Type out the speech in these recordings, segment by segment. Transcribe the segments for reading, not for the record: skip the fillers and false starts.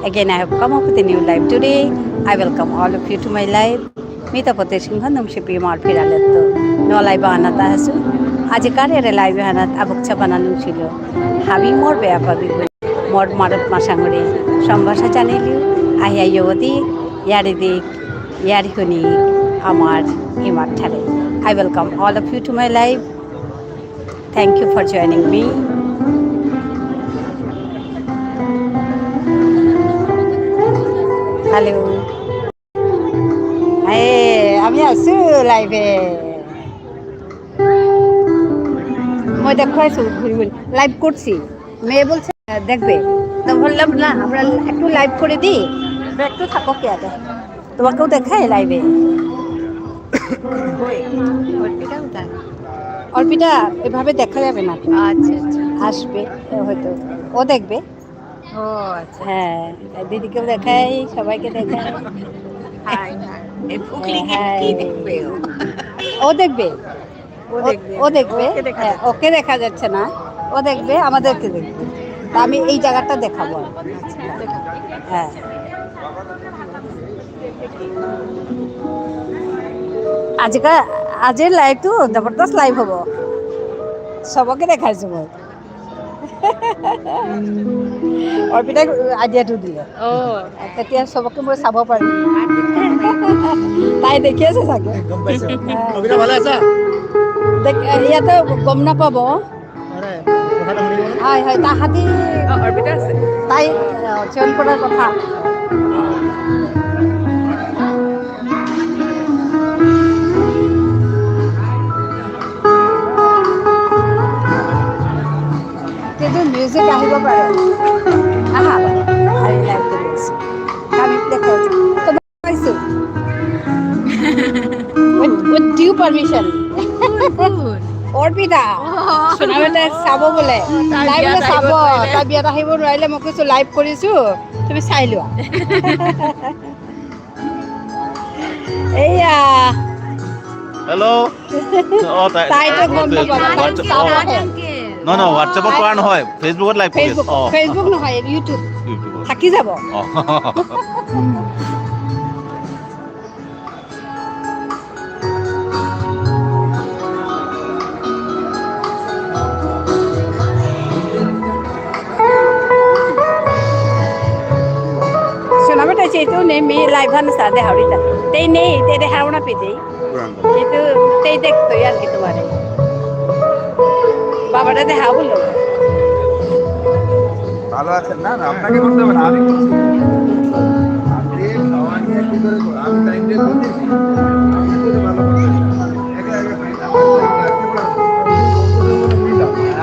Again, I have come up with a new live today. I welcome all of you to my live. Mitapati Singha নুমশি মার ফিরালেতো ন live আনাত আছো। আজিকার এর live আনাত আবকছা বানানো ছিল হাবি মোর বেয়া পাবি মোর মারত মাসাঙরে সম্ভাষা জানিলিও আহিয়া ইয়দি ইয়ারি দিক ইয়ারি শুনি আমার ইমার ঠারে। I welcome all of you to my live. Thank you for joining me. Hello, এ আমি আছো লাইভে। মই দেখুৱাইছো, ঘূৰি ঘূৰি লাইভ করছি। মেয়ে বলছে দেখবে তো, বললাম না, আমরা একটু লাইভ করে দিই। একটু থাকো ইয়াতে, তোমাকেও দেখাই লাইভে। অর্পিতা, এভাবে দেখা যাবে না। আচ্ছা আচ্ছা। আসবে হয়তো, ও দেখবে। ও আচ্ছা। হ্যাঁ, দিদিকেও দেখাই, সবাইকে দেখাই। হাই হাই, এই ফুকলিকে হ্যাঁ। কি দেখবে ও? ও দেখবে। ও দেখবে। ও দেখবে। ওকে দেখা হ্যাঁ, যাচ্ছে। ওকে দেখা যাচ্ছে না, ও দেখবে, আমাদেরকে দেখবে। তা আমি এই জায়গাটা দেখাবো। আচ্ছা, দেখা। হ্যাঁ, আজিকা আজিৰ লাইভটো জবৰদস্ত লাইভ হ'ব, চবকে দেখাইছোঁ মই। অৰ্পিতাক আইডিয়াটো দিলে। ও। তেতিয়া চবকে মই চাব পাৰিম। তাই দেখি আছে চাগে। গম পাইছো। কবিতা, ভালে আছা? ইয়াতে গম নাপাব। আৰে, কথাটো শুনিব নে? হয় হয়, তাহাঁতি অৰ্পিতা আছে। তাই চয়ন কৰাৰ কথা। কিন্তু মিউজিক আহিব পাৰে। আহা, আমি লাইভ কৰি আছোঁ, আমি দেখাইছোঁ, তোমাক পাইছোঁ with due permission. Arpita, সোণাবেটা চাব বোলে। তাই তাই বোলে বিয়াত আহিব চাব। নোৱাৰিলে। তাই বিয়াত আহিব নোৱাৰিলে। মই কৈছোঁ লাইভ কৰিছোঁ, তুমি চাই লোৱা। এইয়া। হেল্ল', অ তাই তাইতো গম নাপাব, তাই চাবহে। নহয় নহয়, হোৱাটছএপত কৰা নহয়, ফেচবুকত লাইভ কৰি ফেচবুক আছো। অ। ফেচবুক নহয়, ইউটিউব। ইউটিউবত। থাকি যাব। অ। সোনাবেটা যেহেতু নেই মেয়ে লাইভ হান সাদে হাওড়িটা তেই নেই তে হাওড়া পেতেই কিন্তু তেই দেখতো আর কি। তোমার বাবাটা দেখা বললো। ভালো আছেন? না না, আপনাকে করতে হবে না, আমি করছি। আপনি খাওয়া নিয়ে কি করে আমি টাইম দিয়ে করতেছি। আপনি যদি ভালো করতেছেন, একা একা খাই না, রাখতে পারবো।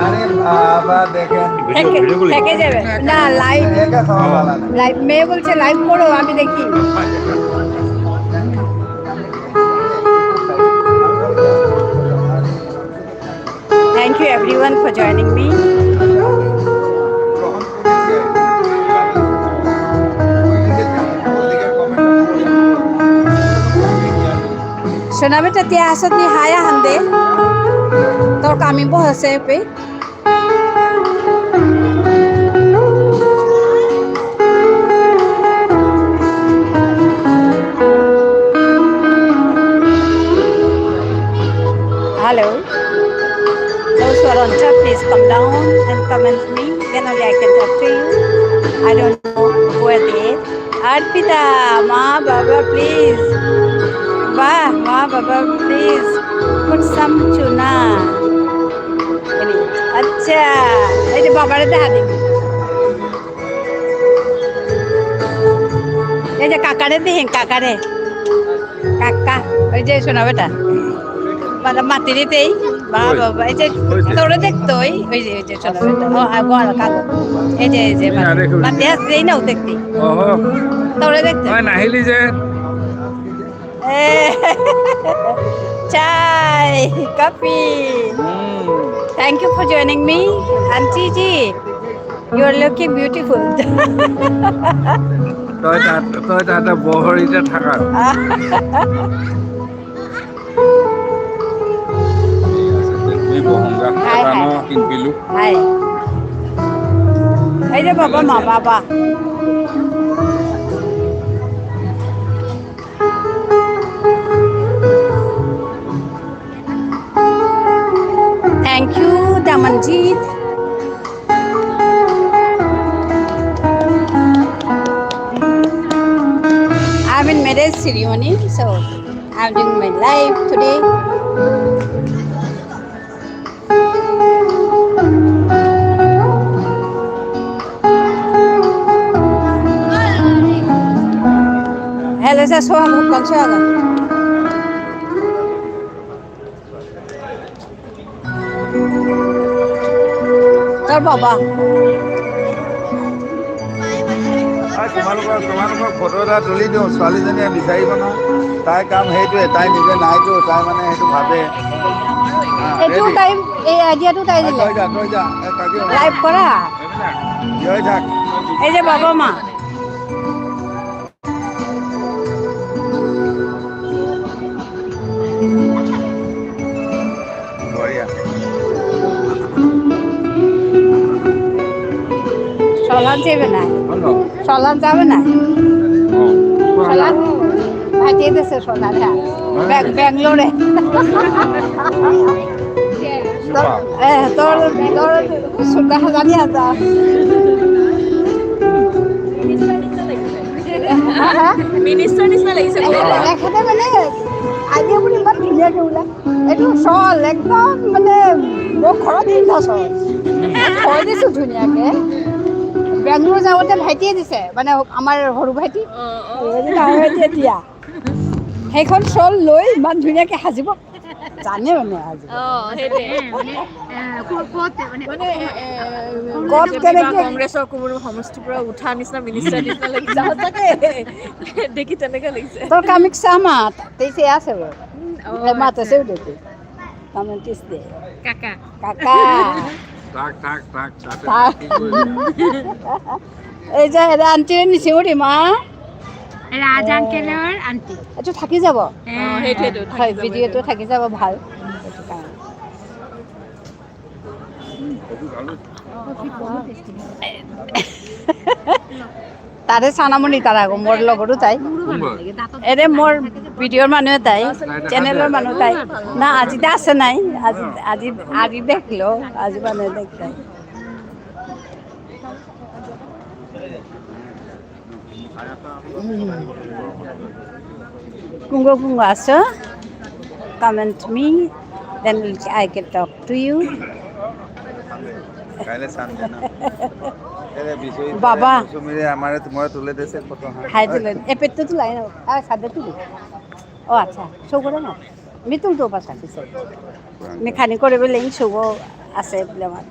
আরে বাবা, দেখেন। ভিডিও ভিডিও করি। থেকে যাবে না লাইভ। একা খাওয়া ভালো না। লাইভ, মেয়ে বলছে লাইভ করো, আমি দেখি। Thank you everyone for joining me. গ্রহণ করেছে। ওইদিকে কমেন্টটা পড়ে। সোনা বেটা, তিয়া হাসত নি হায়া হান্দে তোর কামি বহসে pay. Hello. Those who are on top, please come down and comment me. Then only I can talk to you. I don't know who are they. Arpita, Ma, Baba, please. Ba, Ma, Baba, please put some chuna in it. আচ্ছা, এই যে বাবারে দেখা দিবি। এই যে কাকারে দিহেন, কাকারে, কাকা, ওই যে শোনা বেটা, মানে মাতিরিতেই বা বাবা, এই যে তোরে দেখতো, ওই ওই যে ওই যে শোনা বেটা, ও হ্যাঁ, গোয়াল কাকু, এই যে এই যে মাতি আসছে নাও দেখতে, তোরে দেখতে। তই নাহিলি যে? চাই, coffee. Thank you for joining me. Auntie ji, you are looking beautiful. তই তাতে বহৰিতে থাকা। তুমি বহংগা। হাই, হাই। কিনপিলো। হাই, এই যে বাবা, মা, বাবা। Ranjit. I'm in marriage ceremony, so I'm doing my live today. Hello sir, Sohag কন সোহাগ। তোর বাবা। তোমালোকৰ ফটো এটা তুলি দিওঁ, ছোৱালীজনীয়ে বিচাৰিব নহয়। তাইৰ কাম সেইটোৱে, তাই নিজে নাইতো, তাই মানে সেইটো ভাবে। এইটো তাই, এই আইডিয়াটো তাই দিলে। তই যা, তই যা, লাইভ কৰা। থিয় থাক। এই যে বাবা মা। বঢ়িয়া। চলান যাবে না, চলান যাবে না। চলান ভাইটিয়ে দিছে চলান। হ্যাঁ, ব্যাঙ্গালোরে তোর তোর সুন্দর জানি আছা। মিনিষ্টাৰ নিচিনা লাগিছে। এখেতে মানে আইডিয়াবোৰ ইমান ধুনীয়াকে ওলায়। এইটো চল একদম মানে মোৰ ঘৰত পিন্ধা চল থৈ দিছোঁ ধুনীয়াকে। বেংগলোৰ যাওঁতে ভাইটিয়ে দিছে, মানে আমাৰ সৰু ভাইটি, ডাঙৰ ভাইটিয়ে দিয়া সেইখন চল লৈ ইমান ধুনীয়াকে সাজিব জানে, মানে সাজিব ক'ত কেনেকে। কংগ্ৰেছৰ কোনো সমষ্টিৰ পৰা উঠা নিচিনা মিনিষ্টাৰ নিচিনা লাগিছে সঁচাকে, দেখি তেনেকে লাগিছে। তোৰ কামিক মা তেইছে আছে মাতেছে দেখি কমেন্টিস দে। কাকা কাকা। থাক থাক থাক। এই যে আন্টিৰে নিচে উঠি মা। ৰাজ আংকেলৰ আন্টি। এইটো থাকি যাব। সেইটোৱেতো। হয়, ভিডিঅ'টো থাকি যাব, ভাল সেইটো কাৰণে। তাৰে চানামণি তাৰ আকৌ মোৰ লগৰো তাই এনে মোৰ ভিডিঅ'ৰ মানুহে, তাই চেনেলৰ মানুহ তাই না। আজিতে আছে নাই, আজি আজি আজি দেখলো, আজি মানুহে দেখলে। কুঙ্গ কুঙ্গ আছো, comment me, then I can talk to you. কাইলৈ চানডে না? বাবা আমাৰে তোমাৰ তুলে দিছে ফটো। হাই তুলে এ পেটটো তোলাই না আৰ সাদা তুলি। ও আচ্ছা, সৌগৰে না আমি তুলতো পাছা পিছে আমি খানি কৰিব লাগি চৌগ আছে বোলে মাত।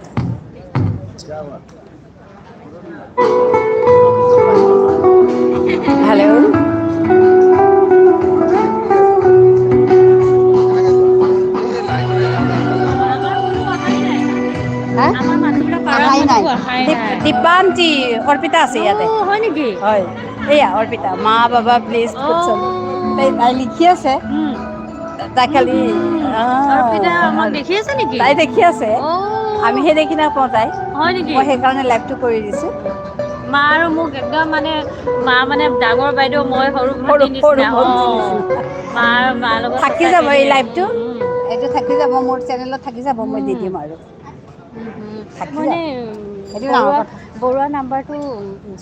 হেল্ল'। দীপান্তি অৰ্পিতা আছে ইয়াতে। হয় নেকি? হয়, এইয়া অৰ্পিতা। মা বাবা প্লিজ, তাই তাই লিখি আছে। তাই খালি দেখি আছে নেকি? তাই দেখি আছে, আমি সেই দেখি নাপাওঁ তাই। হয় নেকি? মই সেইকাৰণে লাইভটো কৰি দিছোঁ। মা আৰু মোক একদম মানে মা মানে ডাঙৰ বাইদেউ, মই সৰু ভণ্টি নিচিনা। মা মাৰ লগত থাকি যাব এই লাইভটো, এইটো থাকি যাব মোৰ চেনেলত থাকি যাব, মই দি দিম আৰু। মানে বৰুৱা নাম্বাৰটো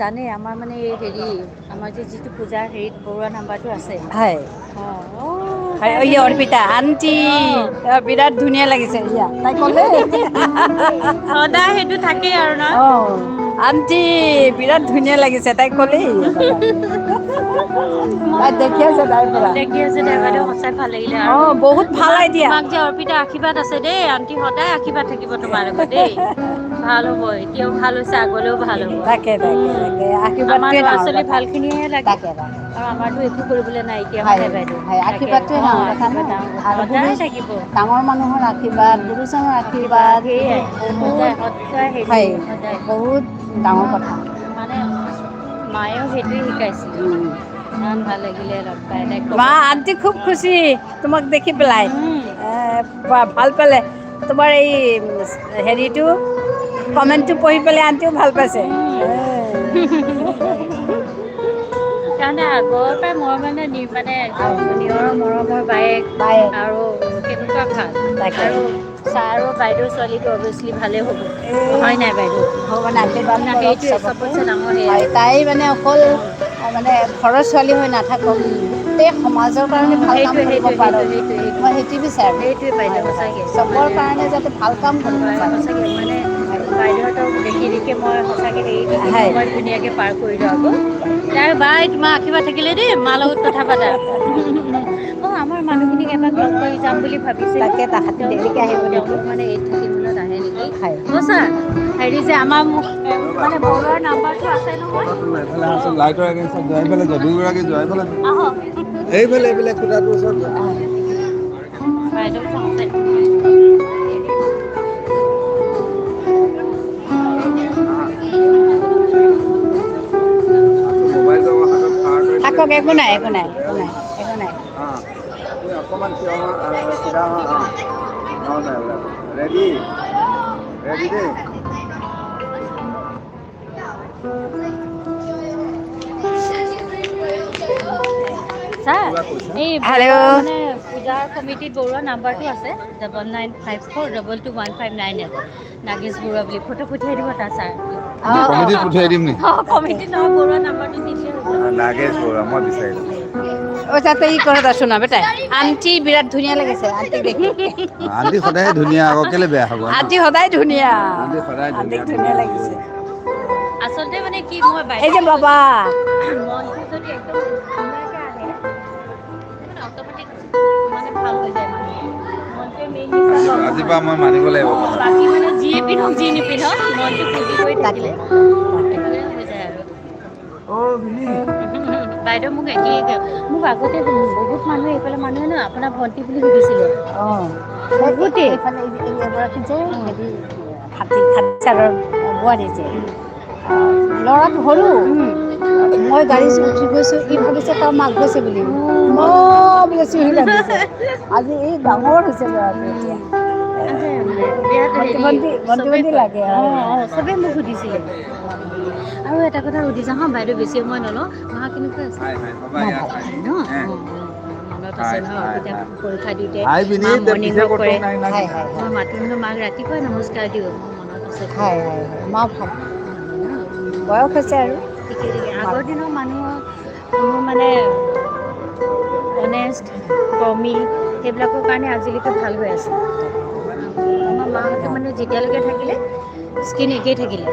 জানে আমাৰ, মানে এই হেৰি আমাৰ যে যিটো পূজাৰ হেৰিত বৰুৱা নাম্বাৰটো আছে। হয় হয়, অৰ্পিতা আণ্টি বিৰাট ধুনীয়া লাগিছে। ইয়া তাই ক'লে সদায় সেইটো থাকেই আৰু ন। আণ্টি বিৰাট ধুনীয়া লাগিছে, তাই ক'লেই। তাই দেখি আছে, তাইৰ পৰা দেখি আছে তাই। বাইদেউ সঁচাই ভাল লাগিলে। অ, বহুত ভাল আইডিয়া। তোমাক যে অৰ্পিতা আশীৰ্বাদ আছে দেই আণ্টি, সদায় আশীৰ্বাদ থাকিব তোমাৰ লগত দেই। ভাল হ'ব, এতিয়াও ভাল হৈছে, আগলৈও ভাল হ'ব। তাকে তাকে তাকে, আশীৰ্বাদ। আমাৰ ল'ৰা ছোৱালী ভালখিনিহে লাগে। তাকে। আৰু আমাৰতো একো কৰিবলৈ নাই এতিয়া মানে বাইদেউ। হয়, আশীৰ্বাদটোৱে ডাঙৰ কথা ন। আৰু সদায় থাকিব ডাঙৰ মানুহৰ আশীৰ্বাদ, গুৰুজনৰ আশীৰ্বাদ। সেয়াই সদায় সদায়। হয়, সদায় বহুত ডাঙৰ কথা। মানে মায়েও সেইটোৱে শিকাইছিল। ইমান ভাল লাগিলে লগ পাই। মা আণ্টি খুব খুচি তোমাক দেখি পেলাই, ভাল পালে তোমাৰ এই হেৰিটো, কমেণ্টটো পঢ়ি পেলাই আণ্টিও ভাল পাইছে। তাৰমানে আগৰ পৰাই মই মানে মানে নিয়ৰৰ মৰমৰ বায়েক বায়েক আৰু কেনেকুৱা ভাল আৰু ছাৰ আৰু বাইদেউ ছোৱালীটো অভিয়াছলি ভালেই হ'ব। হয় নাই বাইদেউ? ভগৱানে আশীৰ্বাদ না, কৰক সেইটোৱে চবকে। চবতছে ডাঙৰ সেয়াই। হয়, তাই মানে অকল মানে ঘৰৰ ছোৱালী হৈ নাথাকক, গোটেই সমাজৰ কাৰণে ভাল কাম সেইটোৱে, কৰিব সেইটোৱে, পাৰোঁ। সেইটোৱে, সেইটোৱে। মই সেইটো বিচাৰোঁ। সেইটোৱে বাইদেউ, হয়, সঁচাকে। চবৰ কাৰণে যাতে ভাল কাম কৰিব হয়, পাৰোঁ। সঁচাকে মানে বাইদেউহঁতক দেখি দেখি মই সঁচাকে হেৰি সময় ধুনীয়াকে পাৰ কৰিলোঁ আকৌ। তাই বাই, তোমাৰ আশীৰ্বাদ থাকিলে দেই। মাৰ লগত কথা পাতা। অঁ, আমাৰ মানুহখিনিক এপাক লগ কৰি যাম বুলি ভাবিছিলোঁ। তাকে তাহাঁতি দেৰিকে আহিব নেকি? তেওঁলোক মানে 8:30 মানত আহে নেকি? হয়। অ' ছাৰ, হেৰি যে আমাৰ মোক মানে বৰুৱাৰ নাম্বাৰটো আছে নহয়। এইফালে আহাচোন, লাইটৰ এগেইনষ্টত যোৱা, এইফালে যোৱা, দুয়োগৰাকী যোৱা, এইফালে যোৱা। আহক। এইফালে, এইফালে খুটাটোৰ ওচৰত যোৱা। বাইদেউ আছে। মোবাইলটো আকৌ হাতত খাৰা কৰি থাকক, একো নাই, একো নাই, একো নাই, একো নাই। অঁ, তুমি অকণমান থিয় হোৱা আৰু চিধা হোৱা। অঁ, নহয়, ৰেডি, ৰেডি দেই। ছাৰ, এই হেল্ল'। বৰুৱা মানে পূজাৰ কমিটিত বৰুৱা নাম্বাৰটো আছে, 9954221598, নাগেশ বৰুৱা বুলি। ফটো পঠিয়াই দিব তাৰ ছাৰ। কমিটিত পঠিয়াই দিম নি? অঁ, কমিটিত নহয়, বৰুৱা নাম্বাৰটো দি দিলে হ'ব। নাগেশ বৰুৱা, মই বিচাৰিলোঁ। ও তাতে ই কৰে তা শোনা বেটা, আন্টি বিৰাট ধুনীয়া লাগিছে আন্টি দেখি। আন্টি সদায় ধুনীয়া আকৌ, কেলে বেয়া হ'ব ন? আন্টি সদায় ধুনীয়া। আন্টি সদায় আন্টিক ধুনীয়া। ধুনীয়া লাগিছে। আচলতে মানে কি মই এই যে বাইদেউ বাবা মনটো যদি একদম ধুনীয়াকৈ আহে, মানে অট'মেটিক মানে ভাল হৈ যায় মানুহ। মনটোৱে মেইন নিচা। আজিৰ পৰা মই মানিব লাগিব কথা। বাকী মানে যিয়ে পিন্ধক যি নিপিন্ধক, মনটো ফূৰ্তি কৰি তাকে থাকিলে সেইটোৱে হৈ যায় আৰু। অ' বিনি। বাইদেউ, মোক একেই, মোক আগতে বহুত মানুহে, এইফালে মানুহে ন আপোনাৰ ভণ্টি বুলি সুধিছিলে। অঁ। বহুতেই। এইফালে এই এগৰাকী যে হেৰি খাতি খাতি ছাৰৰ বোৱাৰী যে, ল'ৰাটো সৰু, মই গাড়ী উঠি গৈছোঁ, ই ভাবিছে তাৰ মাক গৈছে বুলি, মই বোলে চিঞৰি কান্দিছে। আজি এই ডাঙৰ হৈছে ল'ৰাটো এতিয়া। বিৰাট ভণ্টি হেৰি, ভণ্টি ভণ্টি চবেই ভণ্টি কয়। লাগে। অঁ, চবেই মোক সুধিছিলে। আৰু এটা কথা সুধি যাওঁ হা বাইদেউ, বেছি সময় নলওঁ। মা কেনেকুৱা আছে? হাই হাই বাবা, ইয়াত হাই। ন হে। মনত আছে হাই, নহয়, হাই, অৰ্পিতা হাই। পৰীক্ষা দিওঁতে হাই বিনি, মা তে মৰ্ণিং পিছে ৱাক ক'তো কৰে। নাই না। হাই হাই। মই মাতো নহয় মাক, ৰাতিপুৱাই নমস্কাৰ দিওঁ, মোৰ মনত আছে। হয় হয় হয়, মা ভাল, বয়স হৈছে আৰু। ঠিকে ঠিকে, আগৰ দিনৰ মানুহৰ কোনো মানে অনেষ্ট, কৰ্মী, সেইবিলাকৰ কাৰণে আজিলৈকে ভাল হৈ আছে। আমাৰ মাহঁতে মানে যেতিয়ালৈকে থাকিলে স্কিন একেই থাকিলে।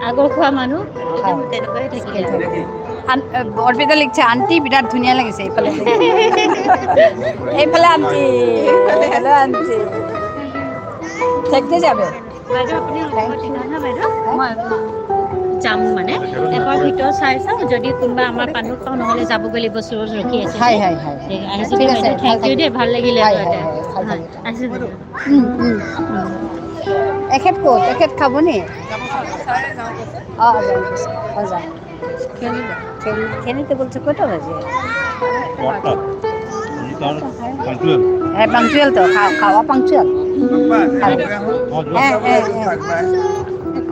আগৰ খোৱা মানুহ একদম তেনেকুৱাই থাকিলে আৰু। অৰ্পিতা লিখছে, আন্টি বিৰাট ধুনীয়া লাগিছে। এইফালে, এইফালে আন্টি। হেল্ল' আন্টি, দেখতে যাবে। বাইদেউ, আপুনি হ'ব ঠিকনা বাইদেউ, মই যাম মানে এবাৰ ভিতৰত চাই চাওঁ, যদি কোনোবা আমাৰ মানুহ পাওঁ, নহ'লে যাবগৈ লাগিব, সুৰজ ৰখি আছে। হয় হয় হয়। আহিছোঁ ঠিক দেই আছে, বাইদেউ, ভাল thank U দেই, ভাল লাগিলে। হয়, আৰু হয়, এটা হয়, ভাল হয়, থাকিব। আহিছোঁ বাইদেউ। এখেত ক'ত? এখেত খাব নি? অঁ, যাওঁ অঁ, যাওঁ। খেলিতে বলছে কয়টা বাজে? হ্যাঁ, পাংচুয়াল তো, খাওয়া পাংচুয়াল। হ্যাঁ হ্যাঁ হ্যাঁ।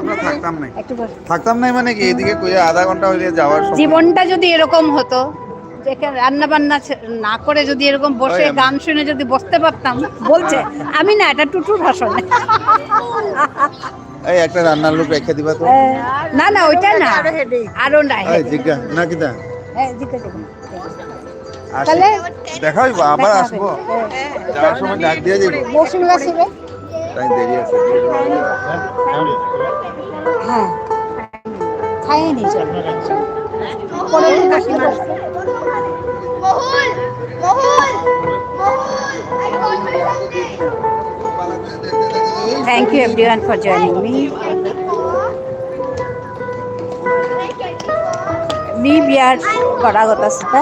আমরা থাকতাম নাই। একটু বস। থাকতাম নাই মানে কি, এদিকে কইয়া আধা ঘন্টা হইলে যাওয়ার সময়। জীবনটা যদি এরকম হতো, যেখানে রান্না বান্না না করে যদি এরকম বসে ওই গান শুনে যদি বসতে পারতাম, বলছে। আমি না, এটা টুটুর ভাষণ। এই একটা রান্নার লোক রেখে দিবা তো। না না, ওইটা না, আরো না। এই জিজ্ঞা না কিতা। হ্যাঁ, জিজ্ঞাসা করুন। আসি। তাহলে দেখা হইব আবার। দেখা হবে। আসবো, যাওয়ার সময় ডাক দিয়ে যাইব। মৌসুমি আসবে। তাই দেরি আছে। হ্যাঁ, খাইয়ে নি, চল পরে কাকিমা আসবে। Mohul! Mohul! Mohul! I got my something! Thank you everyone for joining me. मी বিয়ার গড়াগত আছে।